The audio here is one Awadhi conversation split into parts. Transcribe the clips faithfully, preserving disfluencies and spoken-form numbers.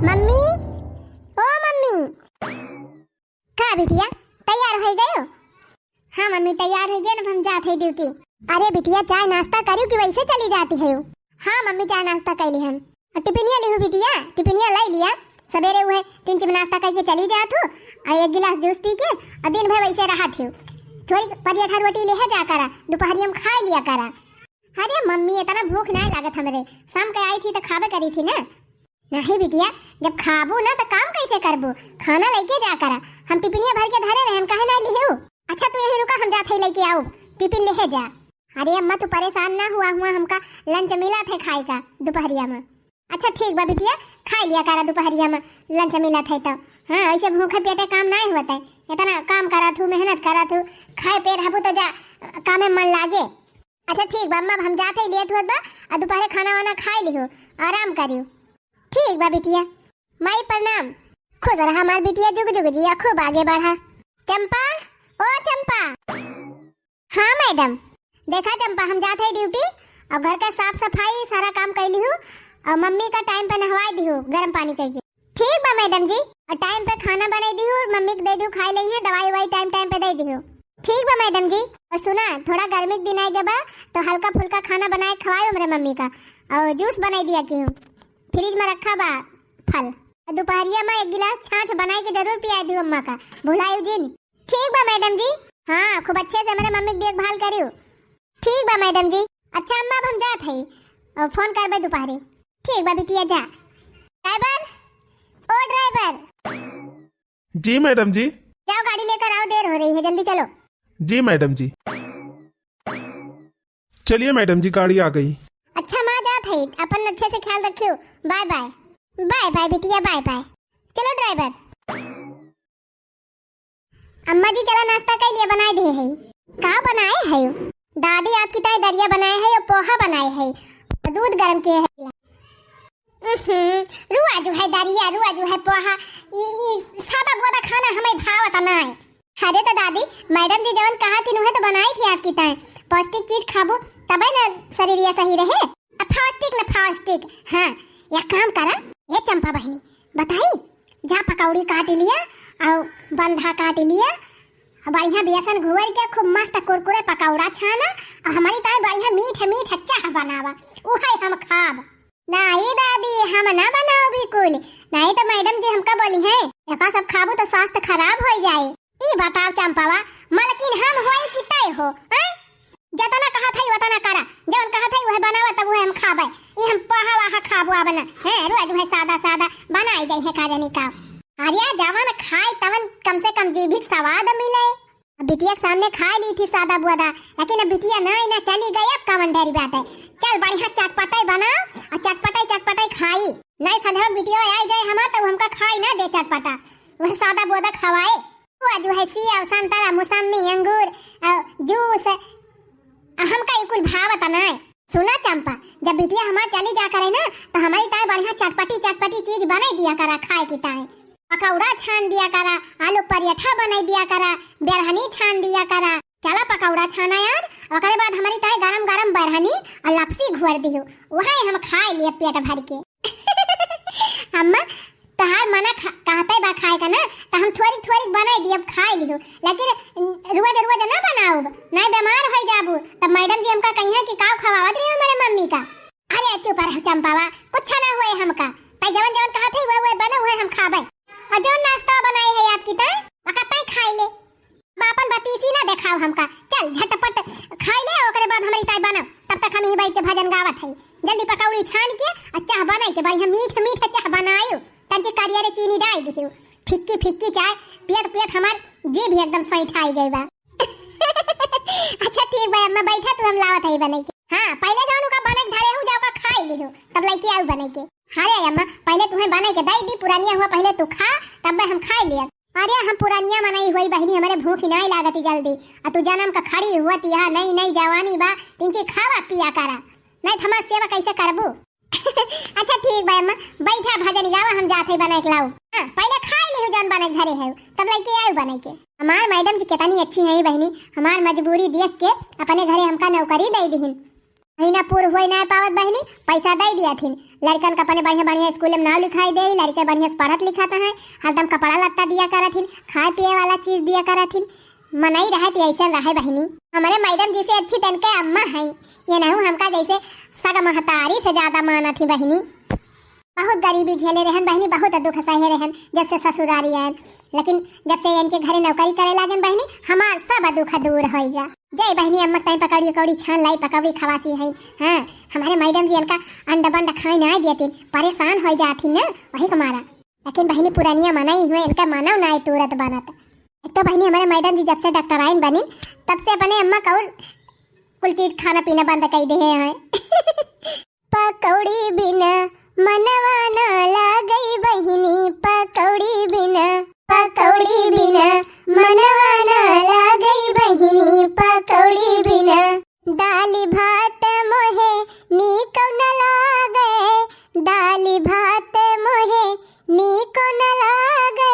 मम्मी, ओ मम्मी। का बिटिया, तैयार होइ गयो? हाँ मम्मी, तैयार होइ गयो ना, हम जात है ड्यूटी। अरे बिटिया, चाय नाश्ता करियो कि वैसे चली जाती है? हाँ मम्मी, चाय नाश्ता कइ लिहन। और टिफिनिया लिहू बिटिया, टिफिनिया लइ लिया। सबेरे उहे तीन चिप नाश्ता कइके चली जात हू, और एक गिलास जूस पी के, और दिन भर वैसे रहत हू। थोड़ी पदिया ठा रोटी लेहे जा करा, दुपहरिया में खाइ लिया करा। अरे मम्मी, इतना भूख नाहीं लागत हमरे, शाम के आई थी तो खाबे करी थी ना। नहीं बिटिया, जब खाबू ना तो काम कैसे करबू? खाना लइके जा करा, हम टिफिनिया भर के धरे रहन, काहे नाहीं लिहू? अच्छा तू यहीं रुका, हम जात है लइके आउब, टिफिन लेहे जा। अरे अम्मा तू परेशान ना हुआ, हुआ हमका लंच मिलत है खाए का दुपहरिया में। अच्छा ठीक बा बिटिया, खाइ लिया करा दुपहरिया में लंच मिलत है तो। हाँ, ऐसे भूखे पेटे काम नाहीं होत है, इतना काम करत हू, मेहनत करत हू, खाए पे रहबू तो जा कामे मन लागे। अच्छा ठीक बा अम्मा, अब हम जात है, लेट होत बा, आ दुपहरे खाना वाना खाइ लिहू, आराम करियो। ठीक बा बिटिया, माई प्रणाम। खुश रहा हमार बिटिया, जुग जुग जिया, खूब आगे बढ़ा। चंपा, ओ चंपा। हाँ मैडम। देखा चंपा, हम जात है ड्यूटी, और घर का साफ सफाई सारा काम कइ लिहू, और मम्मी का टाइम पे नहवाइ दिहू गरम पानी कइके। ठीक बा मैडम जी, और टाइम पे खाना बनाइ दिहू, और मम्मी के दे दिहू खाइ लइहैं, दवाई ववाई टाइम टाइम पे दे दिहू। ठीक बा मैडम जी। और सुना, थोड़ा गर्मी के दिन आइ गए बा, तो हल्का फुल्का खाना बनाए खवायो हमरे मम्मी का, और जूस बनाइ दिया किहू, फ्रिज में रखा बा फल। और दुपहरिया में एक गिलास छाछ बनाए के जरूर पियाइ दिहू अम्मा का, भुलायू जिन। ठीक बा मैडम जी। हाँ, खूब अच्छे से हमरे मम्मी की देखभाल करियो। ठीक बा मैडम जी। अच्छा अम्मा, अब हम जात है, और फोन करबे दुपहरे। ठीक बा बिटिया, जा। ड्राइवर, ओ ड्राइवर। जी मैडम जी। जाओ गाड़ी लेकर आओ, देर हो रही है, जल्दी चलो। जी मैडम जी। चलिए मैडम जी, गाड़ी आ गई। अच्छा माँ, जात है, अपन अच्छे से ख्याल रखियो। Bye bye. बाय बाय बिटिया, बाय बाय। चलो ड्राइवर। अम्मा जी चला नाश्ता कइ लिया, बनाए दे है। का बनाए है? दादी आपकी ताई दरिया बनाए है और पोहा बनाए है, दूध गरम किए है। उहुं, रुआ जो है दरिया, रुआ जो है पोहा, ई, ई सादा बोदा खाना हमें भावत नाय। अरे तो दादी, मैडम जी जवन कहा थी उहे तो बनाई थी आपकी ताई। पौष्टिक चीज खाबू तबे न शरीरिया सही रहे। अब पौष्टिक न पौष्टिक। हाँ, एक काम करा, ये चंपा बहिनी, बताई, जा पकौड़ी काट लिया और बंधा काट लिया, बढ़िया बेसन घोर के खूब मस्त कुरकुरे पकौड़ा छाना, और हमरी ताई बढ़िया मीठ मीठ चाह बनावा, उहे हम खाब। नाहीं दादी, हम ना बनाओ बिल्कुल, नाहीं तो मैडम जी हमका बोलिहैं, एका सब खाबू तो स्वास्थ्य खराब होइ जाए। ई बताओ चंपावा, मलकिन हम होई कि तय हो, हैं? जतना कहत हई वतना करा, जवन कहत हई उहे बनावा, तब उहे हम खाबे। ई हम पोहा वाहा खाबो अब ना, हैं? रोज उहे सादा सादा बनाई दे है का जानी का। अरे जवन खाए तवन कम से कम जीभी के स्वाद मिले। अब बिटिया के सामने खाए ली थी सादा बोदा, लेकिन अब बिटिया ना, ना चली गई, अब कवन ढेरी बाटे। चल बढ़िया चटपटाई बनाओ और चटपटाई चटपटाई खाई। नहीं संझवा बिटिया आई जाए हमार तो हमका खाई ना दे चटपटा, वह सादा बोदा खवाए। वो जो है सेव, संतरा, मौसम्मी, अंगूर, अ, जूस, अ, हमका ई कुल भावत नाय। सुना चंपा, जब बिटिया हमार चली जा करे ना, तो हमरी ताई बढ़िया चटपटी चटपटी चीज बनाई दिया करा खाए की ताई। पकौड़ा छान दिया करा, आलू पराठा बनाई दिया करा, बेरहनी छान दिया करा। चला पकौड़ा छाना यार, ओकरे बाद हमरी ताई गरम गरम बेरहनी और लपसी घोर दियो, वही हम खाए लिए पेट भर के। अम्मा, तोहार मना खा-, कहते बा खाए का ना, तो हम थोड़ी थोड़ी बनाई दियब, खाए लिहो, लेकिन रोज रोज ना बनाउब, नहीं बीमार हो जाबू, तब मैडम जी हमका कहिहैं कि काव खवावत रही हमारे मम्मी का। अरे चुप रह चंपावा, कुछ ना हुए हमका, तै जवन जवन कहत है वह वह बने हुए हम खाबे, और जवन नाश्ता बनाए है आपकी ताई, ओका ताई खाए ले। बापन बतीसी ना देखाव हमका। चल झटपट खाई ले, ओकरे बाद हमरी ताई बनव। तब तक हम यहीं बैठ के भजन गावत है। जल्दी पकौड़ी छान के और चाह बनाई के बढ़िया मीठ मीठ चाह बनायो। तंची करियर चीनी डाल दियो। फिक्की फिक्की चाय पियत पियत हमार जीभ एकदम सैंठाई गई बा। अच्छा ठीक बा अम्मा, बैठा तू, हम लावत है बनाई के। हाँ, पहले जाओ का बनाई के धरे हो, जाओ का खाई लिहो, तब लइके आऊ बनाई के। हाँ रे अम्मा, पहले तुम्हें बनाई के दई दी, पुरानिया हुआ पहले तू खा, तब हम खाई लिया। अरे हम पुरानिया मनई हुई बहिनी, हमरे भूख ही नाई लागती जल्दी। आ तू जनम का खड़ी हुआ तिहा, नई नई जवानी बा, तिनची खावा पिया करा, नहीं तो हमार सेवा कैसे करबू? अच्छा ठीक बा अम्मा, बैठा भजन गावा, हम जात है बनाई के लाऊ। हाँ, पहले खाई लिहू जौन बनाई के धरे है, तब लइके आऊ बनाई के। हमार मैडम जी कितनी अच्छी है बहिनी, हमार मजबूरी देख के अपने घरे हमका नौकरी दे दिहिन। महीना पूर होई ना पावत बहिनी, पैसा दे दिया थिन। लड़कन का अपने बढ़िया बढ़िया स्कूल में नाम लिखाई दे, लड़के बढ़िया से पढ़त लिखत हैं, हरदम कपड़ा लत्ता दिया करत हिन, खाए पिए वाला चीज दिया करत हिन। मनई रहे त ऐसे रहे बहिनी। हमरे मैडम जी से अच्छी तनके अम्मा हैं, ये नहीं हमका जैसे सग महतारी से ज्यादा मानत ही बहिनी। बहुत गरीबी झेले रहन बहिनी, बहुत दुख सहे रहन जब से ससुरारी आयन, लेकिन जब से इनके घरे नौकरी करे लागन बहिनी, हमार सब दुख दूर होइगा। जय बहिनी, अम्मा ताई पकौड़ी उकौड़ी छान लाई, पकौड़ी खवासी है। हाँ, हमारे मैडम जी इनका अंड बंड खाए ना देती, परेशान हो जाती ना, वही को मारा। लेकिन बहिनी पुरानिया मनई हुए, इनका मानव ना तुरत बनत। एक तो बहिनी हमारे मैडम जी जब से डॉक्टर आइन बनिन, तब से अपने अम्मा का और कुल चीज खाना पीना बंद कर दे हैं। पकौड़ी बिना मनवा ना लागई बहिनी, पकौड़ी बिना, पकौड़ी बिना मनवा ना लागई बहिनी, पकौड़ी बिना। दाली भात मोहे नीक न लागे, दाली भात मोहे नीक न लागे,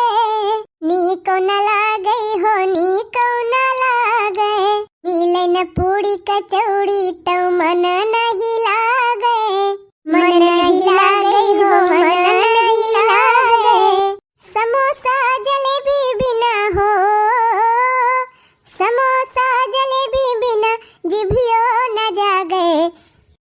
नीक न लागे हो, नीक न लागे। मिले न पूड़ी कचौड़ी तौ मन नहीं लागे, मन नहीं लागे हो, मन नहीं लागे। समोसा जलेबी बिना हो, समोसा जलेबी बिना जिभियो न जागे।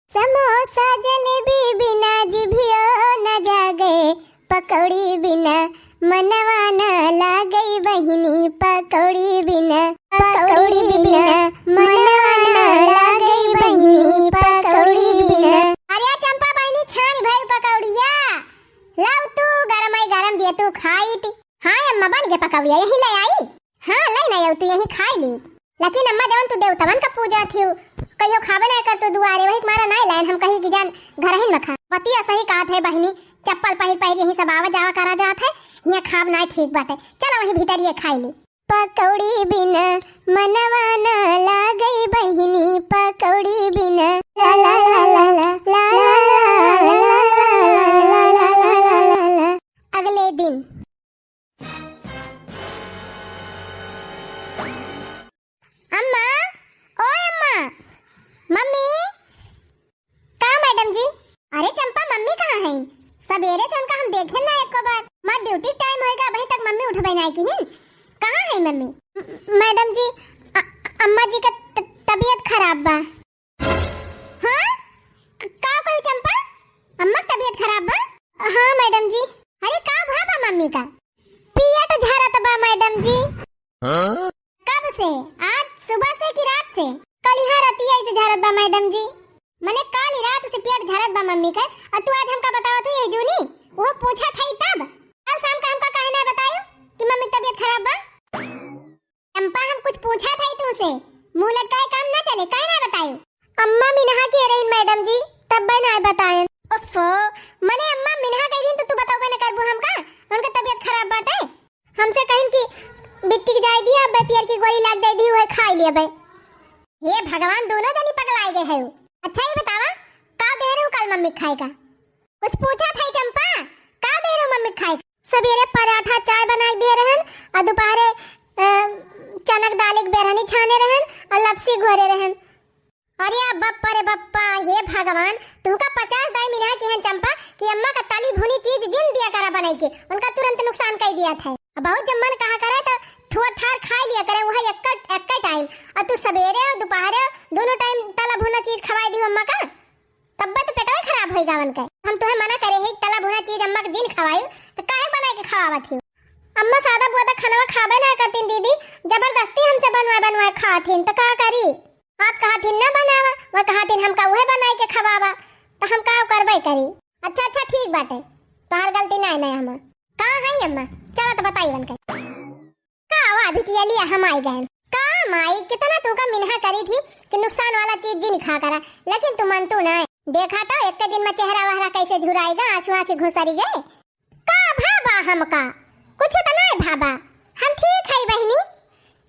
समोसा जलेबी बिना जिभियो न जागे, पकौड़ी बिना मनवा न लागई बहिनी, पकौड़ी बिना, पकौड़ी बिना मनवा न लागई बहिनी, पकौड़ी बिना। अरे चंपा बहिनी, छान भई पकौड़िया, लाओ तू गरम आई गरम दिए तू खाई ती। हाँ अम्मा, बन गए पकौड़िया, यही ले आई। हाँ, ले ना आऊ, तू यही खाई ली। लेकिन अम्मा, जवन तू देवतवन का पूजा थिउ, कहियो खाबे ना कर तू दुआरे, वही मारा ना लाइन, हम कही कि जान घर ही में खा। बतिया सही कहत है बहिनी, चप्पल पहिर पहिर यही सब आवा जावा करा जात है, हियाँ खाब ना ठीक बाटे। चलो वही भीतर ये खाई ली। पकौड़ी बिना मनवा ना लागई बहिनी, पकौड़ी बिना। ला ला ला ला ला। अगले दिन। अम्मा, ओ अम्मा, मम्मी। का मैडम जी? अरे चंपा, मम्मी कहाँ हैं? सबेरे से उनका हम देखे ना एको बार। मार ड्यूटी टाइम होएगा, अभी तक मम्मी उठबे ना की हिन। कहाँ है मम्मी? म-, मैडम जी, अ-, अम्मा जी का त-, तबीयत खराब बा। हाँ? क-, का कही चंपा? अम्मा क तबीयत खराब बा? हाँ मैडम जी। अरे का भा बा मम्मी का? पेट झरत बा मैडम जी। हाँ? कब से? आज सुबह से कि रात से? कल यहाँ रतिया ऐसे झरत बा मैडम जी। मने काल ही रात से पेट झरत बा मम्मी के, और तू आज हमका बतावत हुई ये जूनी? वो पूछा था ही तब। कल शाम का हमका काहे ना बतायो कि मम्मी क तबीयत खराब बा? चंपा, हम कुछ पूछा था ही तुमसे, मुंह लटकाए काम ना चले, काहे ना बतायो? अम्मा मिनहा के रहीन मैडम जी, तब्बे ना बतायन। ओफो, मने अम्मा मिनहा कह दिन तो तू बताओ ना करबू हमका, उनका तबीयत खराब बाटे। हमसे कहिन कि बिट्टी के जाए दिया, अबे पियर की गोली लाग दे दी, वह खाई लिए बे। हे भगवान, दोनों जनी पगलाए गए है। अच्छा ये बतावा, का दे रहे हो कल मम्मी खाए का? कुछ पूछा था ही चंपा, का दे रहे हो मम्मी खाए का? सवेरे पराठा चाय बना के दिए रहन, और दोपहरे, अ, चनक दाल के बेरहनी छाने रहन और लपसी घोरे रहन। अरे बप्पा रे बप्पा, हे भगवान, तुमका पचास दाई मिनहा की हन चंपा कि अम्मा का तली भुनी चीज जिन दिया करा बनाई के, उनका तुरंत नुकसान कर दिया था। अब बहुत जब मन कहा करे तो थोड़ थार खाई लिया करे, वह एक, एक टाइम। और तू सवेरे और दोपहरे दोनों टाइम तला भुना चीज खवाई दी अम्मा का, तब्बे तो पेटवा खराब होई गावन के। हम तुहे मना करे ही तला भुना चीज अम्मा के जिन खवाई, तो काहे बनाई के खवावत ही? अम्मा सादा बुआदा खानवा खाबे ना करतीन दीदी, जबरदस्ती हमसे बनवाए बनवाए खाथिन, तो का करी? आप कहथिन ना बनावा, वह कहथिन हमका उहे बनाई के खवावा, तो हम का करबे करी? अच्छा, अच्छा, ठीक बाटे, तोहार गलती नाय, नाय हमार। का है अम्मा? चला तो बताई बन के। का वा बिटिया लिया हम आई गए। का माई, कितना तू का मिनहा करी थी कि नुकसान वाला चीज जी नहीं खा करा, लेकिन तू मन तू ना। देखा तो एक दिन में चेहरा वहरा कैसे झुराएगा, आँखी आँखी घुसरी गए। का भाबा हमका? कुछ तो नहीं भाबा, हम ठीक है बहिनी,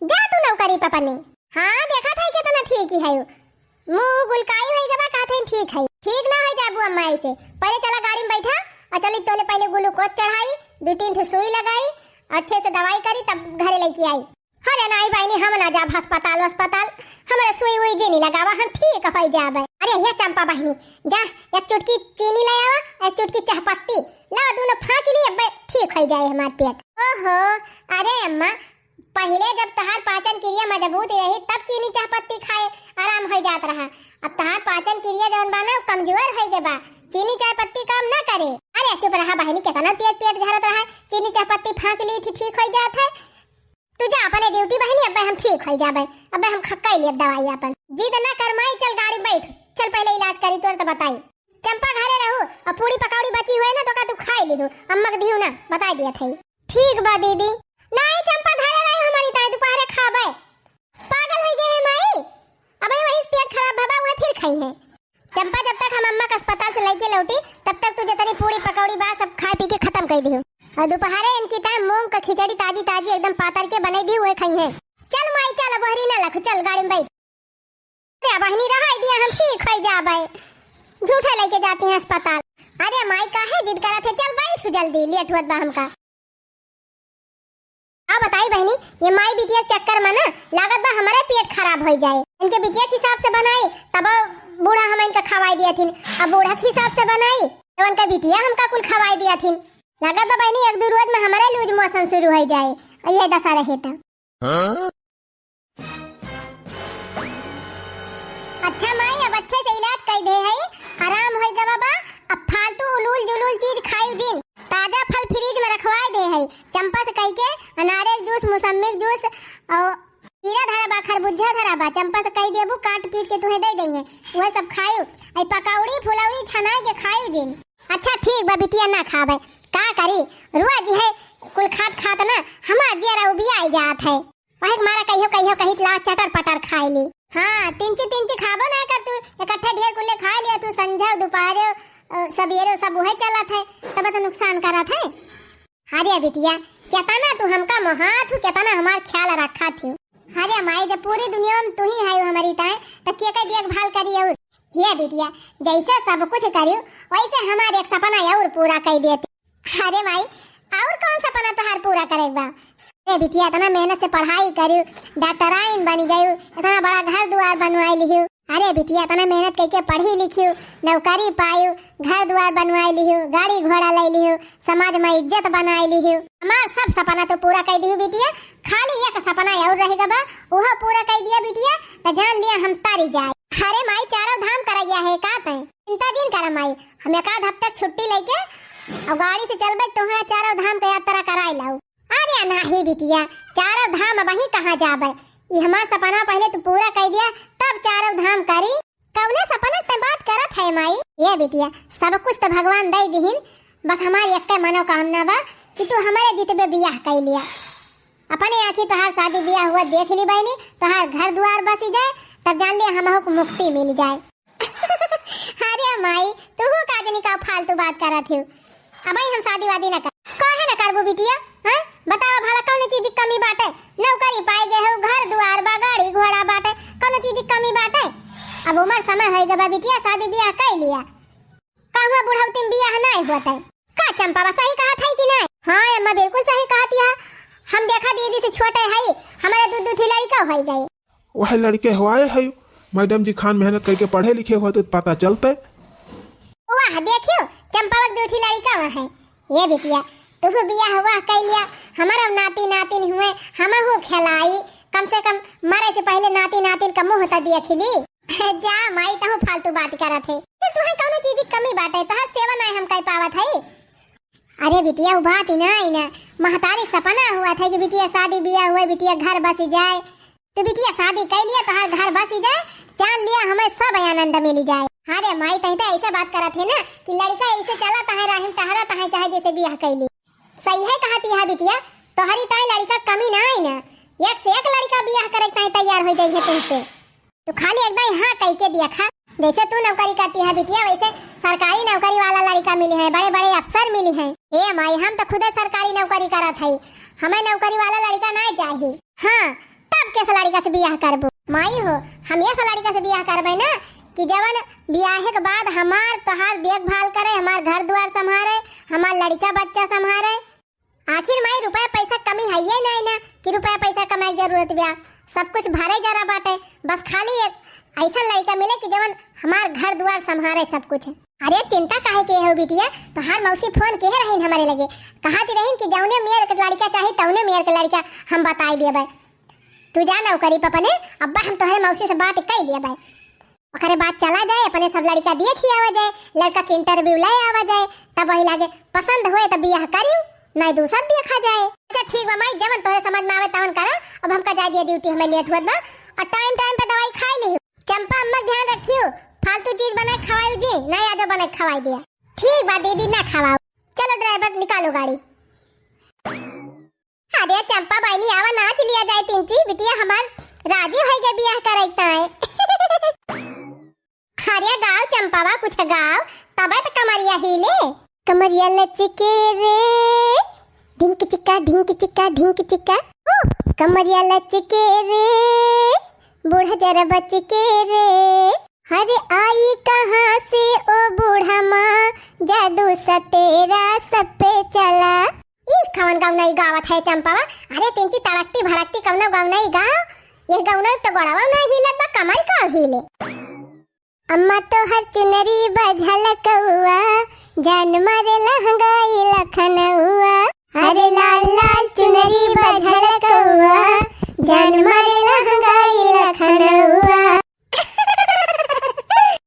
जा तू नौकरी पे अपने। हाँ, देखा था कितना ठीक ही है, मुंह गुलकाई होई गबा, कहत हई ठीक है। ठीक ना होई जाबू अम्मा ऐसे। पहले चला गाड़ी में बैठा और चली तोले पहले ग्लूकोज चढ़ाई, दो तीन ठो सुई लगाई, अच्छे से दवाई करी, तब घरे लेके आई। अरे नाई बहिनी, हम ना जाब अस्पताल वस्पताल, हमरा सुई उई जे नहीं लगावा, हम ठीक होई जाबे। अरे ये चंपा बहिनी, जा एक चुटकी चीनी ले आवा, एक चुटकी चाहपत्ती लावा, दुनो फाँक ली, अब्बे ठीक होइ जाए हमार पेट। ओहो, अरे अम्मा, पहिले जब तहार पाचन क्रिया मजबूत रही तब चीनी चाहपत्ती खाए आराम होइ जात रहा। अब तहार पाचन क्रिया जवन बा ना, उ कमजोर होइ गए बा, चीनी चाहपत्ती काम ना करे। अरे चुप रहा बहिनी, केतना तेज पेट झरत रहा, चीनी चाहपत्ती फाँक ली थी, ठीक होइ जात है। तू जा अपने ड्यूटी बहिनी, अब्बे हम ठीक होइ जाबे, अब्बे हम खक्का लेब दवाई अपन। जिद ना कर माई, चल गाड़ी बैठ, चल पहिले इलाज करी तोर त बताई। चंपा घरे रहू, अउ पूड़ी पकौड़ी बची हुए ना तो का तू खाइ लिहू, अम्मा के दिहू ना, बताइ दिया थई। ठीक बा दीदी। नाहीं चंपा घरे रहू, हमरी ताई दुपहरे खाबे। पागल होइ गए है माई, अबे वही से पेट खराब भवा हुए फिर खइहैं। चंपा, जब तक हम अम्मा का अस्पताल से लइके लौटी, तब तक तू जतनी पूड़ी पकौड़ी बा, सब खाए पी के खतम कइ दिहू। अउ दुपहरे इनकी ताई मूंग का खिचड़ी ताजी ताजी एकदम पातर के बनाइ दिहू, उहे खइहैं। चल माई, चल, अब बहरी ना लखू, चल गाड़ी में बैठ। अरे बहिनी, रहाई दिया, हम ठीक होइ जाबे, झूठे लइके जाती हैं अस्पताल। अरे माई, काहे जिद करत है, चल बैठ जल्दी, लेट होत बा हमका। का बताई बहिनी, ये माई बिटिया के चक्कर में ना लागत बा हमरे पेट खराब होइ जाए। इनके बिटिया के हिसाब से बनाई तब बूढ़ा हम इनका खवाई दिया थिन, अब बूढ़ा के हिसाब से बनाई तब इनका बिटिया हमका कुल खवाई दिया थिन। लागत बा बहिनी एक दो रोज में हमरे लूज मोशन शुरू होइ जाए, अउ यह दशा रहे त। हाँ? अच्छा माई, अब अच्छे से इलाज कइ दे है, आराम होइ गवा बा। अब फालतू उलूल जुलूल चीज खायू जिन, ताजा फल फ्रिज में रखवाए दे है। चंपा से कहि के अनारे के जूस, मौसम्मी के जूस अउ खीरा धरा बा, खरबूजा धरा बा, चंपा से कहि देबू काट पीट के तुहे दइ दइहैं, उहे सब खायू। अइ पकौड़ी फुलौड़ी छनाइ के खायू जिन। अच्छा ठीक बा बिटिया, ना खाबे, का करी, रोज इहे कुल खात खात ना हमार जियरा उबियाइ जात है। वही के मारा कहियो कहियो कहित ला चटर पटर खाइ ली। हाँ, तिनची तिनची खाबो ना कर तू, इकट्ठे ढेर कुल्ले खाइ लिया तू, संझा दुपहरे अ, सबेरे सब उहे चलत है, तब तो नुकसान करत है। अरे बिटिया, केतना तू हमका मोहात हू, केतना हमार ख्याल रखत हू। अरे माई, जब पूरी दुनिया में तू ही है हमरी ताई, त के के देखभाल करी अउर? हे बिटिया, जइसे सब कुछ करियो, वइसे हमार एक सपना अउर पूरा कइ देती। अरे माई, अउर कौन सपना तोहार पूरा करे के बा? अरे बिटिया, इतना मेहनत से पढ़ाई करियो, डॉक्टराइन बनी गयू, इतना बड़ा घर दुआर बनवाइ लिहू। अरे बिटिया, इतना मेहनत कइके पढ़ी लिखियो, नौकरी पायो, घर दुआर बनवाइ लिहू, गाड़ी घोड़ा लइ लिहू, समाज में इज्जत बनाइ लिहू। हमार सब सपना तो पूरा कइ दिहू बिटिया, खाली एक सपना अउर रहि गवा, उहो पूरा कइ दिया बिटिया, त जान लिया हम तारी जाए। अरे माई, चारों धाम करइया है का तैं? चिंता जिन करा माई, हम एक आध हफ्ता छुट्टी लइके अउ गाड़ी से चलबे, तोहरा चारों धाम के यात्रा कराइ लाऊ। अरे नाहीं बिटिया, चारों धाम अबहीं कहाँ जाबे? ई हमार सपना पहिले तू पूरा कइ दिया, तब चारों धाम करी। कउने सपना के तैं बात करत है माई? ए बिटिया, सब कुछ तो भगवान दइ दिहिन, बस हमार एक्के मनोकामना बा कि तू हमरे जितबे बियाह कइ लिया। अपने आँखी तोहार शादी बियाह हुआ देख ली बहिनी, तोहार घर दुआर बसी जाए, तब जान लिया हमहू को मुक्ति मिल जाए। अरे माई, तुहू का जनी का फालतू बात करत हिउ। अबही हम शादी वादी न कर। काहे न करबू बिटिया? हैं? बतावा भला कौनो चीज की कमी बाटे? नौकरी पाइ गए हो, घर दुआर बा, गाड़ी घोड़ा बाटे, कौनो चीज की कमी बाटे? अब उमर समय होइ गवा बिटिया, शादी बियाह कइ लिया। कहूँ बुढ़ौती में बियाह नाहीं होत है। का चंपा बा सही कहत है कि नाहीं? हाँ अम्मा, बिल्कुल सही कहत है। हम देखा दीदी से छोटे हई, हमारे दू दू ठी लड़िका होइ गए। वह लड़िके हुआए है, मैडम जी खान मेहनत कइके पढ़े लिखे होते तो पता चलते। वाह, देखियो, चंपावा के दू ठी लड़िका हुआ है। ए बिटिया, तुहू बियाह हुआ कइ लिया, हमारा नाती नातिन हुए, हमहू खेलाई, कम से कम मरे से पहिले नाती नातिन का मुँह तो देख ली। जा माई, तहूँ फालतू बात करत है। तो तुहे कौनो चीज की कमी बाटे, तोहार सेवा नाहीं हम कइ पावत है। अरे बिटिया, उ बात ही ना, ही ना। महतारी के सपना हुआ था कि बिटिया शादी बियाह हुए, बिटिया घर बसी जाए। तो बिटिया शादी कइ लिया, तोहार घर बसी जाए, जान लिया हमें सब आनंद मिली जाए। अरे माई, तहीं तो ऐसे बात करत है ना कि लड़िका ऐसे चला तहे राहिन टहरा तहे चाहे जैसे बियाह कइ ली। सही है कहत है बिटिया, तोहरी ताई लड़िका कमी ना आई ना, एक से एक लड़िका बियाह करे ताई तैयार होइ जाइहैं तुमसे। तू खाली एक दाई हाँ कहि के देखा। जैसे तू नौकरी करती है बिटिया, वैसे सरकारी नौकरी वाला लड़िका मिली है, बड़े बड़े अफसर मिली है। ए माई, हम तो खुदे सरकारी नौकरी करत हई, हमें नौकरी वाला लड़िका ना चाही। हाँ, तब कैसे लड़िका से बियाह करबू? माई हो, हम ऐसा लड़िका से बियाह करबे ना कि जवन बियाहे के बाद हमार तोहार देखभाल करे, हमार घर दुआर संभारे, हमार लड़िका बच्चा संभारे। आखिर माई, रुपया पैसा कमी है ये नाहीं ना कि रुपया पैसा कमाए के जरूरत बा, सब कुछ भरे जरा बाटे। बस खाली एक ऐसा लड़िका मिले कि जवन हमार घर दुआर संभारे सब कुछ। अरे चिंता काहे के हो बिटिया, तोहार मौसी फोन किहे रहिन हमरे लगे, कहत रहिन कि जौने मेर के लड़का चाही तौने मेर के लड़का हम बताई देबै। तू जा नौकरी पर अपने, अब्बा हम तोहरे मौसी से बात कई लेबै। ओकरे बाद चला जाए, अपने सब लड़का देखि आवा जाए, लड़का के interview ले आवा जाए, तब वही लागे पसंद होए तब बियाह करियो, नहीं दूसर देखा जाए। अच्छा ठीक बा माई, जवन तोहरे समझ में आवे तवन करा। अब हमका जाए दिया duty, हमें late होत बा। और time time पे दवाई खाई ली। चंपा अम्मा ध्यान रखियो, फालतू चीज बनाए खवायू जी, नहीं आजो बनाए खवाई दिया। ठीक बा दीदी, ना खवाओ। चलो driver निकालो गाड़ी। अरे चंपा बहिनी, आवा नाच लिया जाए तिनची, बिटिया हमार राजी होई गए बियाह करे ताए। अरे गाओ चंपावा, कुछ गाओ, तबे तो कमरिया हिले। कमरिया लचके रे, ढिंक चिका, ढिंक चिका, ढिंक चिका। ओ, कमरिया लचके रे, बूढ़ा जरा बच के रे। अरे आई कहाँ से ओ बूढ़ा माँ, जादू सतेरा सब पे चला। ई कवन गौनई गावत है चंपावा? अरे तिनची तड़कती भड़कती कवनो गौनई गाओ। ये गौनई तो गोड़वा ना हिलत बा, कमर का हिले। अम्मा तोहर चुनरी बा झलकउआ, जान मारे लहंगाई लखनउआ। अरे लाल लाल चुनरी बा झलकउआ, जान मारे लहंगाई लखनउआ।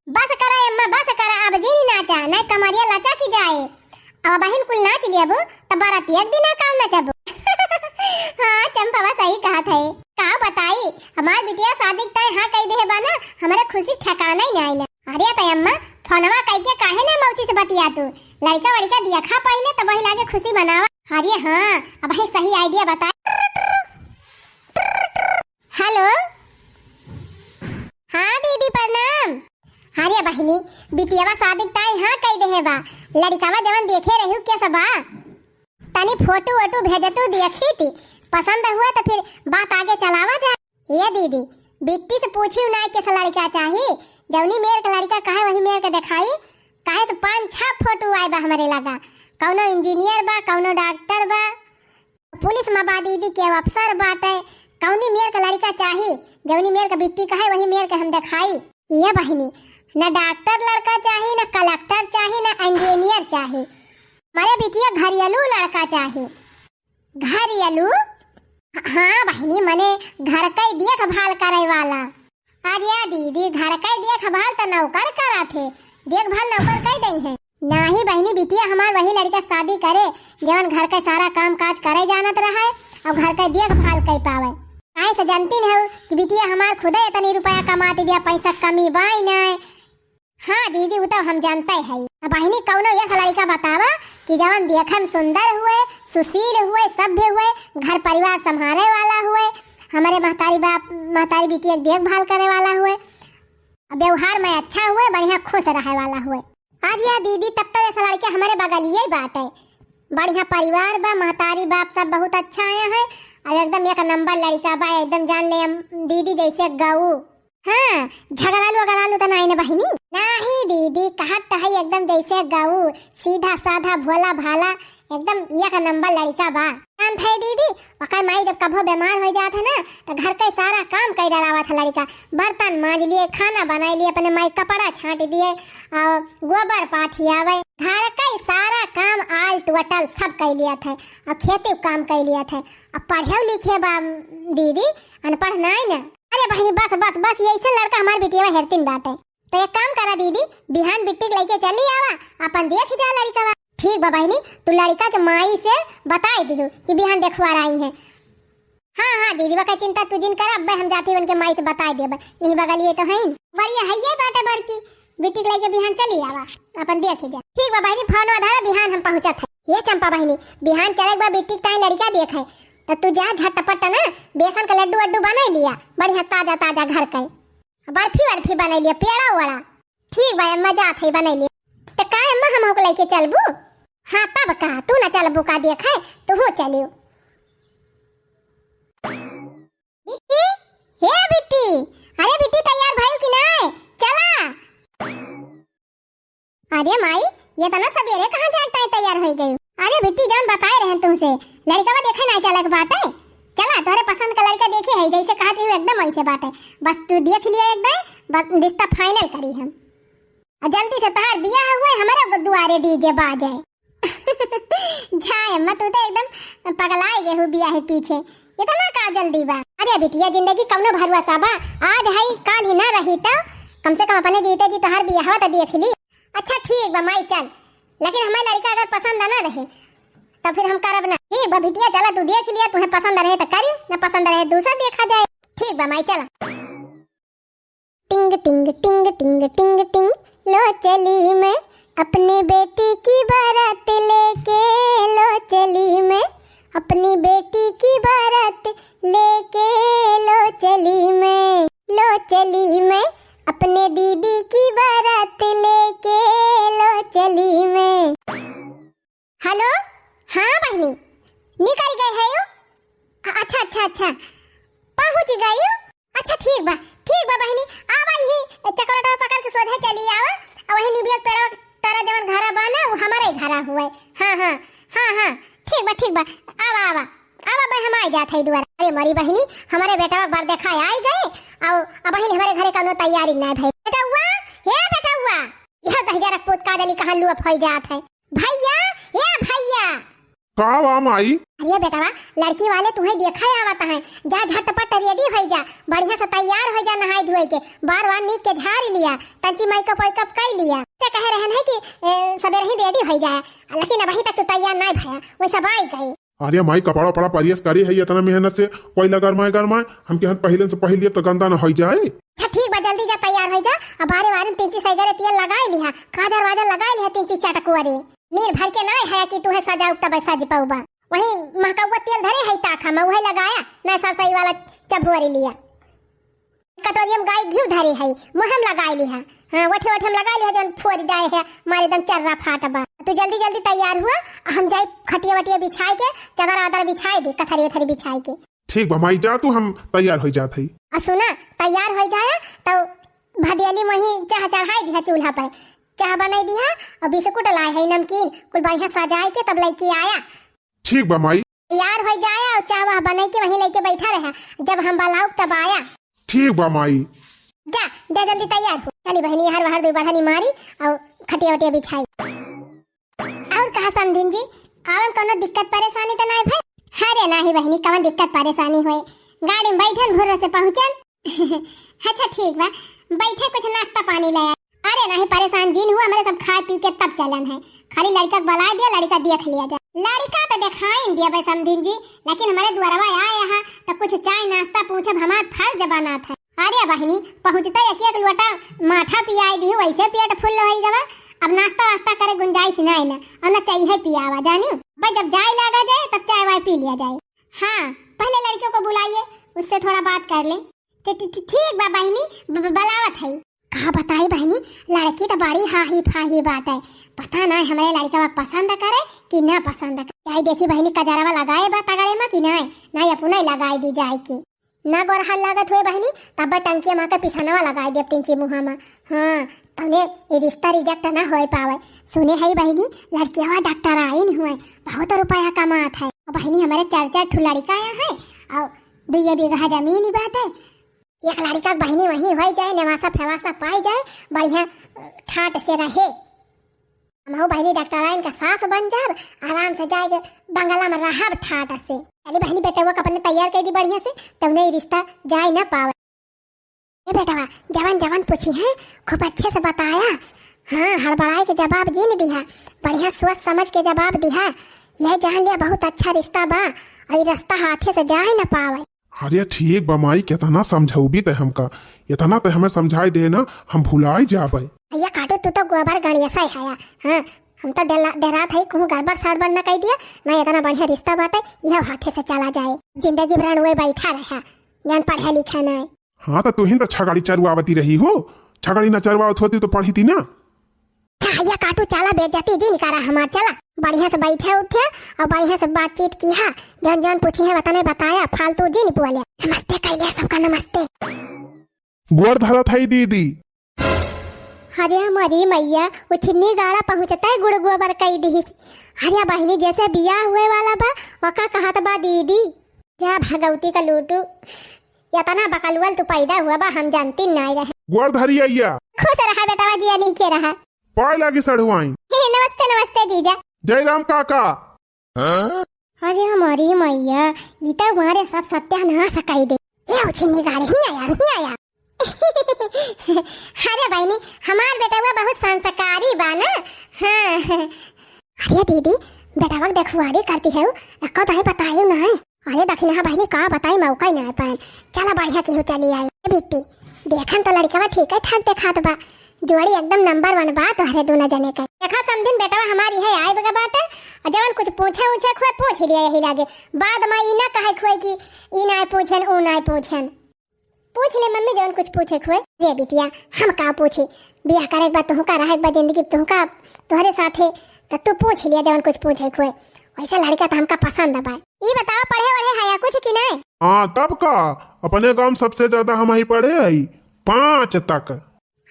बस करा अम्मा, बस करा, अब जिन नाचा, नहीं कमरिया लचकि जाए। अब बहिन कुल नाच लेबू, त बाराती एक दिन काम नचबू। हाँ, चंपावा सही कहत है। का बताई, हमार बिटिया शादी के तय हाँ कई देहे बा ना, हमरे खुशी ठिकाना ही नहीं ना। अरे त अम्मा, फोनवा कई के काहे ना मौसी से बतिया तू? लड़का वड़का देखा पहिले, तब वही लागे खुशी मनावा। अरे हाँ, अब ही सही idea बताए। Hello। हाँ दीदी प्रणाम। अरे बहिनी, बिटियावा शादी के ताई हाँ कई देहे बा। लड़िकावा जवन देखे रहू के सब बा? तनी फोटो वोटो भेजतू देखी थी, पसंद हुआ तो फिर बात आगे चलावा जा। ये दीदी, बिट्टी से पूछी ना किस लड़का चाही, जौनी मेर के लड़का कहे वही मेर के दिखाई। काहे से पाँच छह फोटो आए बा हमरे लगा, कौनो engineer बा, कौनो doctor बा, पुलिस में बा दीदी, केहू अफसर बाटे। कौनी मेर का लड़का चाही, जौनी मेर का बिट्टी कहे वही मेर के हम देखाई। ये बहिनी, न doctor लड़का चाही, न collector चाही, न engineer चाही। मरे बिटिया घरियलू लड़का चाही। घरियलू? हाँ बहिनी, मने घर का ही देखभाल करे वाला। अरे दीदी, घर का ही देखभाल त नौकर करत है, देखभाल नौकर कई दई है। नाही बहिनी, बिटिया हमार वही लड़का शादी करे, जवन घर का सारा काम काज करे जानत रहे और घर का देखभाल कई पावे। काहे से जानती न हो कि बिटिया हमार खुदे इतनी रुपया कमाती बिया, पैसा कमी बाई नाय। हाँ दीदी, वो तो हम जानते हैं। अब बहिनी, कौनो ऐसा लड़का बतावा कि जवन देखे में सुंदर हुए, सुशील हुए, सभ्य हुए, घर परिवार संभाले वाला हुए, हमारे महतारी बाप, महतारी बिटिया के देखभाल करे वाला हुए, अब व्यवहार में अच्छा हुए, बढ़िया खुश रहे वाला हुए। अरे दीदी, तब तो ऐसा लड़के हमारे बगलिए ही बाटे। बढ़िया परिवार बा, महतारी बाप सब बहुत अच्छा आया है, और एकदम एक नंबर लड़का बा, एकदम जान ले हम दीदी जैसे गऊ। हाँ, झगड़ालू अगड़ालू त नाई न बहिनी? नाही दीदी, कहत त है एकदम जैसे गऊ, सीधा साधा भोला भाला, एकदम एक नंबर लड़का बा। जानत है दीदी, ओकर माई जब कभो बीमार हो जात है ना, तो घर का सारा काम कर डरावत है लड़का। बर्तन मांज लिए, खाना बनाई लिए, अपने माई कपड़ा छांट दिए, और गोबर पाथी आवे, घर का सारा काम all total सब कर लिया था, और खेती काम कर लिया था। अब पढ़े लिखे बा दीदी, अनपढ़ नाई ना। अरे बहिनी, बस, बस, बस, ये ऐसे लड़का हमार बिटिया हेरतिन बाटे। तो एक काम करा दीदी, बिहान बिट्टी के लेके चली आवा, अपन देख जा लड़िकवा। ठीक बा बहिनी, तू लड़िका के माई से बताई दिहु कि बिहान देखवार आई है। हाँ, हाँ दीदी, वका चिंता तू जिन करा, अब्बे हम जाती उनके माई से बताई देबे, यही बगलिए तो हईन। बढ़िया है ये बाटे बड़की, बिट्टी के लेके बिहान चली आवा, अपन देख जा। ठीक बा बहिनी, फोन धरा, बिहान हम पहुँचत है। ये चंपा बहिनी, बिहान चले के बा बिट्टी के ताई लड़िका देखे, तो तू जा झटपट ना बेसन के लड्डू वड्डू बनाई लिया, बढ़िया ताजा ताजा घर के। बर्फी वर्फी बनाई लिया, पेड़ा वड़ा। ठीक बा अम्मा, जात है बनाई लिया। तो का अम्मा, हम होके लेके चलबू? हाँ तब का, तू ना चलबू का देखे, तू हो चलियो। बिट्टी, हे बिट्टी, अरे बिट्टी तैयार भइल कि नाय? चला। अरे माई, ये तना सबेरे कहाँ जाए ताई तैयार हो गई? अरे बिट्टी, जौन बताए रहन तुमसे, लड़िकवा देखे नाय चले के बाटे। चला, तोहरे पसंद का लड़का देखे है, जैसे कहत रही एकदम वैसे बाटे। बस तू देख लिया एक बार, बस रिश्ता final करी हम। और जल्दी से तोहार बियाह हुए, हमरे दुआरे डीजे बाजे। जा अम्मा, तू तो एकदम पगलाए गए हो बियाह के पीछे। इतना का जल्दी बा? अरे बिटिया, जिंदगी कौनो भरोसा बा, आज है काल ही ना रही तो कम से कम अपने जीते जी तोहार बियाहवा तो देख ली। अच्छा ठीक बा माई, चल, लेकिन हमार लड़का अगर पसंद ना रहे तो फिर हम करब ना। ठीक बा बिटिया, चला तू देख लिया, तुहे पसंद रहे तो करी, ना पसंद रहे दूसर देखा जाए। ठीक बा माई, चला। टिंग टिंग टिंग टिंग टिंग टिंग, लो चली मैं अपने बेटी की बारात लेके, लो चली मैं अपनी बेटी की बारात लेके, लो चली मैं, लो चली मैं अपने दीदी की बारात लेके, लो चली मैं। हेलो, हाँ बहिनी, निकल गए है यू? अ-, अच्छा, अच्छा, अच्छा, पहुँच गए यू? अच्छा, ठीक बा, ठीक बा बहिनी, आवा यही चकरोटवा पकड़ के सोझे चली आवा, और वही निबिया पेड़वा तारा जवन घरा बा ना, वो हमारे ही घरा हुए। हाँ, हाँ, हाँ, हाँ, ठीक बा, ठीक बा, आवा, आवा, आवा बे, हम आ जात है दुआरा। अरे मोरी बहिनी, हमारे बेटवा एक बार देखा आई गए, और अब हमारे घरे कौनो तैयारी ना भई। बेटवा, हे बेटवा, यह दहिजरा पूत का जानी कहाँ लुअप होई जात है। भैया, ए भैया। का बा माई? अरे बेटवा, लड़की वाले तुहे देखा आवत हैं, जा झटपट ready होई जा, बढ़िया से तैयार होई जा, नहाई धोई के, बार बार नीक के झाड़ लिया, तंची makeup वेकअप कई लिया। ते कहे रहन है कि, ए, सबेरे ही ready होई जाए, लेकिन अबही तक तू तैयार नाई भया, वैसा बाई गई। अरे माई, कपड़ा उपड़ा press करे है इतना मेहनत से, कोई ला गरमाए गरमाए, हम केहन पहिले से पहिले तो गंदा न होई जाए। अच्छा ठीक बा, जल्दी जा तैयार होई जा, अब बारे बारे में तिंची सैगरे तेल लगाई लिहा, काजर वाजर लगाई लिहा, तिंची चटकुअरे। नीर भर के नाय है कि तुहे सजाउब तब सज पउबा। वही महकउआ तेल धरे है ताखा में, उहे लगाया, ना सरसई वाला चभुअरी लिया। कटोरिया में गाय घिउ धरे है, मुँह में लगाई लिहा। हाँ, ओठे ओठे में लगाई लिहा, जौन फोरी डाए है, मारे एकदम चर्रा फाट बा। तू जल्दी जल्दी तैयार हुआ, हम जाई खटिया वटिया बिछाई के, चादर वादर बिछाई दे, कथरी उथरी बिछाई के। ठीक बा माई, जा तू, हम तैयार होई जात हई। आ सुना, तैयार होई जाया, तउ भदेली मोही चाह चढ़ाई दिहा चूल्हा पे, चाह बनाई दिहा, और बिस्कुट लाए है, नमकीन, कुल बढ़िया सजाए के तब लइके आया। ठीक बा माई। तैयार होई जाया और चाह वाह बनाई के वहीं लइके बैठा रहा, जब हम बुलाउब तब आया। ठीक बा माई। जा, दे जल्दी तैयार हो। चली बहिनी, हर वहर दुई बढ़नी मारी और खटिया वटिया बिछाई। और कहा समधिन जी, आवन कौनो दिक्कत परेशानी तो नाय भाई? अरे नाही बहिनी, कवन दिक्कत परेशानी होए, गाड़ी में बैठन भुर्र से पहुँचन। अच्छा ठीक बा, बैठे कुछ नाश्ता पानी ले आए। अरे नाही परेशान जिन हुआ, हमरे सब खाए पी के तब चलन है, खाली लड़का के बुलाए दिया, लड़का देख लिया जाए। लड़का तो देखाइन दिया बे समधिन जी, लेकिन हमरे दुआरवा आए यहाँ तो कुछ चाय नाश्ता पूछब, हमार फर्ज बनात है। अरे बहिनी, पहुँचते एक एक लोटा माठा पियाई दिहु, वैसे पेट फुल होई गवा। अब नाश्ता वास्ता करे गुंजाइश नाई ना, और ना चाहिए पियावा, जानियो। भाई जब जाए लागा जाए तब चाय वाय पी लिया जाए। हाँ, पहले लड़कियों को बुलाइए, उससे थोड़ा बात कर लें। ठी-, ठी-, ठी-, ठीक बा बहिनी, ब-, ब-, बुलावत है। का बताई बहिनी, लड़की तो बड़ी हाही फाही बाटे, पता ना हमरे लड़का पसंद करे कि ना पसंद करे। चाहे देखी बहिनी, कजरवा लगाए बा तगड़े मा कि नाय, नाय अपना ही लगाए दी जाए के। ना गोरहाल लागत हुए बहिनी, तब टंकिया मा के पिसनवा लगाए देब तिंची मुहा मा। हाँ, तने ये रिश्ता reject ना होए पावे। सुने है बहिनी, लड़कियावा डॉक्टराइन हुए, बहुत रुपया कमात है। और बहिनी, हमारे चार चार ठो लड़का आया है और दुइये बीघा जमीन ही बाटे। एक लड़का के बहिनी वहीं होई जाए, नेवासा फेवासा पाई जाए, बढ़िया ठाट से रहे। हमहू बहिनी डॉक्टराइन का सास बन जाब, आराम से जाएके बंगला में रहब ठाट से। चली बहिनी, बेटवा के अपने तैयार कर दी बढ़िया से, तब नहीं रिश्ता जाए ना पावे। ए बेटवा, जवन जवन पूछी है, खूब अच्छे से बताया। हाँ, हड़बड़ाए के जवाब जिन दिहा, बढ़िया सोच समझ के जवाब दिहा। यह जान लिया, बहुत अच्छा रिश्ता बा, और ये रिश्ता हाथे से जाए ना पावे। अरे ठीक बा माई, केतना समझौबी तै हमका, इतना तै हमें समझाई दे ना, हम भुलाई जाबै। भैया काटू, तू तो गोबर गणेश है हया। हाँ, हम तो डला-, डरात है कहूँ गड़बड़ सड़बड़ न कई दिया, ना इतना बढ़िया रिश्ता बाटे, यह हाथे से चला जाए, जिंदगी भर उहे बैठा रहा, जान पढ़े लिखे ना। हाँ, तो तुहिन तो छगड़ी चरुआवती रही हो, छगड़ी न चरुआवत होती तो पढ़ी थी ना। अच्छा, हैया काटू, चला बेइज्जती जिन करा हमार, चला। बढ़िया से बैठे उठे और बढ़िया से बातचीत किहा। जौन जौन पूछी है वतने बताया, फालतू जिन बोले। नमस्ते कैले सबका, नमस्ते। गोड़ धरत है दीदी। अरे हमारी मैया, उछिन्नी गाड़ा पहुँचता है गुड़ गोबर कई दिहिस। अरे बहिनी, जैसे बियाह हुए वाला बा, वका कहत बा दीदी। जा भगवती का लूटू, इतना बकलुअल तू पैदा हुआ बा, हम जानती नाई रहे। गोड़ धरी अइया। खुश रहा बेटवा, जिया नीके रहा। पाय लागी सढ़ुआइन। हे, नमस्ते, नमस्ते जीजा। जय राम काका। अरे हमारी मैया, ई तो हमारे सब सत्यानाश कई दे। ए उछिन्नी गाड़ी, हियाँ आया, हियाँ आया। अरे बहिनी, हमार बेटवा बहुत संस्कारी बा ना। हाँ। अरे दीदी, बेटवा के देखुआरी करती है, एको तहीं बताई ना है। अरे दखिनहा बहिनी, का बताई, मौका ही ना पाए। चला बढ़िया केहू चली आई। ए बिट्टी, देखन तो लड़कवा ठीक है ठाक देखात बा, जोड़ी एकदम नंबर वन बा तोहरे दोनों जने का। देखा समधिन, बेटवा हमारी है आए बगा बाटे, और जवन कुछ पूछे उछे खुए पूछ लिया यही लागे, बाद में ई ना कहे खुए कि ई ना पूछन, ऊ ना पूछन। पूछ ले मम्मी जवन कुछ पूछे खुए। रे बिटिया, हम का पूछे, बियाह करे के बाद तुहका रहे के बाद जिंदगी तुहका तोहरे साथे, तो तू पूछ लिया जवन कुछ पूछे खुए। वैसे लड़का तो हमका पसंद बा। ई बताओ पढ़े वढ़े है या कुछ कि नहीं? हाँ तब का, अपने गांव में सबसे ज्यादा हम ही पढ़े हई, पाँच तक।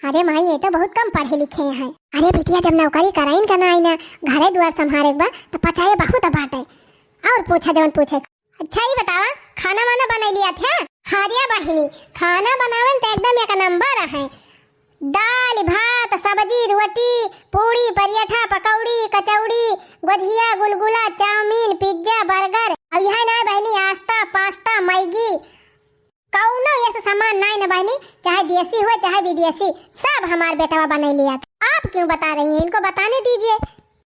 अरे माई, ये तो बहुत कम पढ़े लिखे हैं। अरे बिटिया, जब नौकरी कराइन का ना आई ना, घरे दुआर संभारे के बा, तो पचाए बहुत बाटे। और पूछा जवन पूछे। अच्छा, ई बतावा, खाना वाना बनाई लिया थे? अरे बहिनी, खाना बनावे में तो एकदम एक नंबर है। दाल, भात, सब्जी, रोटी, पूड़ी, पराठा, पकौड़ी, कचौड़ी, गोझिया, गुलगुला, चाउमीन, पिज्जा, बर्गर, अब यह ना बहिनी, आस्ता, पास्ता, मैगी, कौनो ऐसा सामान नाई न बहिनी, चाहे देसी हो चाहे विदेशी, सब हमार बेटवा बनाई लिया। आप क्यों बता रही हैं, इनको बताने दीजिए।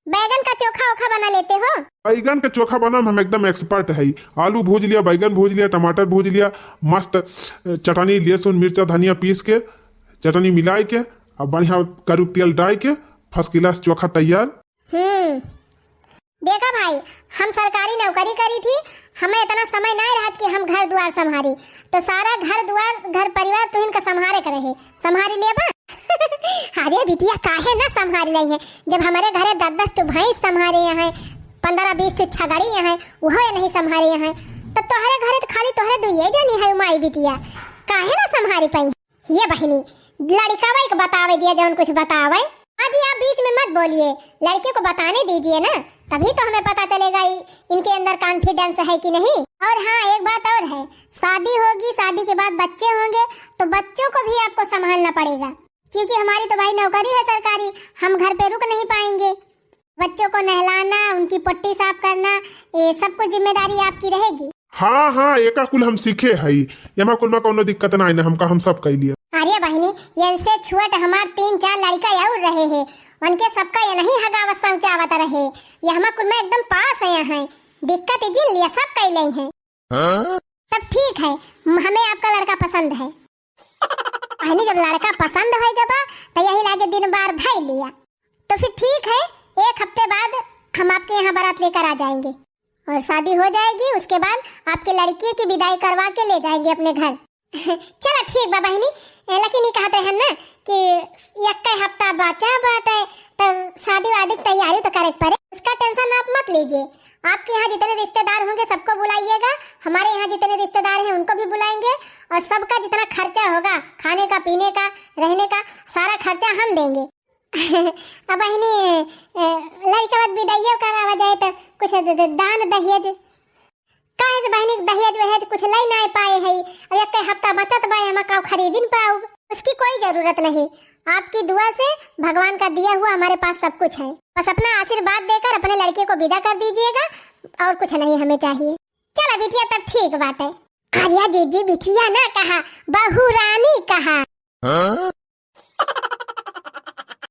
बैगन का चोखा ओखा बना लेते हो? बैगन के चोखा बनावे में हम एकदम expert है। आलू भूज लिया, बैगन भूज लिया, टमाटर भूज लिया, मस्त चटनी, लहसुन, मिर्चा, धनिया पीस के, चटनी मिलाई के, अब बढ़िया करू तेल डाल के, first class चोखा तैयार। हम्म, देखा भाई, हम सरकारी नौकरी करी थी, हमें इतना समय नाई रहत कि हम घर दुआर संभारी, तो सारा घर दुआर, घर परिवार तुहिन का संभारे के रहे, संभारी लेबा? अरे बिटिया, काहे ना संभारी लई है, जब हमारे घरे दस दस ठो भैंस संभारे हैं, पन्द्रह बीस ठो छगड़ी हैं, उहो ये नहीं संभारे हैं, तो तोहरे घरे तो खाली तोहरे दुइये जनी है माई बिटिया, काहे ना संभारी पाई? ये बहिनी, लड़िकवा के बतावे दिया जौन कुछ बतावे। हाँ जी, आप बीच में मत बोलिए, लड़के को बताने दीजिए ना, तभी तो हमें पता चलेगा इ-, इनके अंदर confidence है कि नहीं। और हाँ, एक बात और है, शादी होगी, शादी के बाद बच्चे होंगे, तो बच्चों को भी आपको संभालना पड़ेगा, क्योंकि हमारी तो भाई नौकरी है सरकारी, हम घर पे रुक नहीं पाएंगे। बच्चों को नहलाना, उनकी पट्टी साफ करना, ये सब कुछ जिम्मेदारी आपकी रहेगी। हाँ, हाँ, एका कुल हम सीखे हई, एमा कुल में कौनो दिक्कत ना है ना, हमका हम सब कई लिए। अरे बहिनी, इनसे छुअट हमार तीन चार लड़का और रहे हैं, उनके सबका ये नहीं हगावत शौचावत रहे, ये हमार कुल में एकदम पास है, यहाँ दिक्कत जिन लिए सब कई ले हैं। हाँ? तब ठीक है, म-, हमें आपका लड़का पसंद है। बहिनी, जब लड़का पसंद होई गबा, तो यही लागे दिन बार धई लिया। तो फिर ठीक है, एक हफ्ते बाद हम आपके यहाँ बारात लेकर आ जाएंगे और शादी हो जाएगी, उसके बाद आपके लड़की की विदाई करवा के ले जाएंगे अपने घर। चला ठीक बा बहिनी, ए, लेकिन ई कहत रहन ना कि यक्के हफ्ता बचा बाटे, तब शादी वादी की तैयारी तो करे के पड़े, उसका tension आप मत लीजिए। आपके यहाँ जितने रिश्तेदार होंगे सबको बुलाइएगा, हमारे यहाँ जितने रिश्तेदार हैं उनको भी बुलाएंगे, और सबका जितना खर्चा होगा, खाने का, पीने का, रहने का, सारा खर्चा हम देंगे। अब बहिनी, ए, लड़का बाद विदाइयो करावा जाए तो कुछ द-, द-, दान दहेज, काहे से बहिनी दहेज वहेज कुछ ले ना पाए है, अब एक हफ्ता बचत बा, हम का खरीदिन पाऊ, उसकी कोई जरूरत नहीं। आपकी दुआ से भगवान का दिया हुआ हमारे पास सब कुछ है, बस अपना आशीर्वाद देकर अपने लड़के को विदा कर दीजिएगा, और कुछ नहीं हमें चाहिए। चला बिटिया, तब ठीक बाटे। अरे जीजी, बिटिया ना कहा, बहू रानी कहा। हाँ?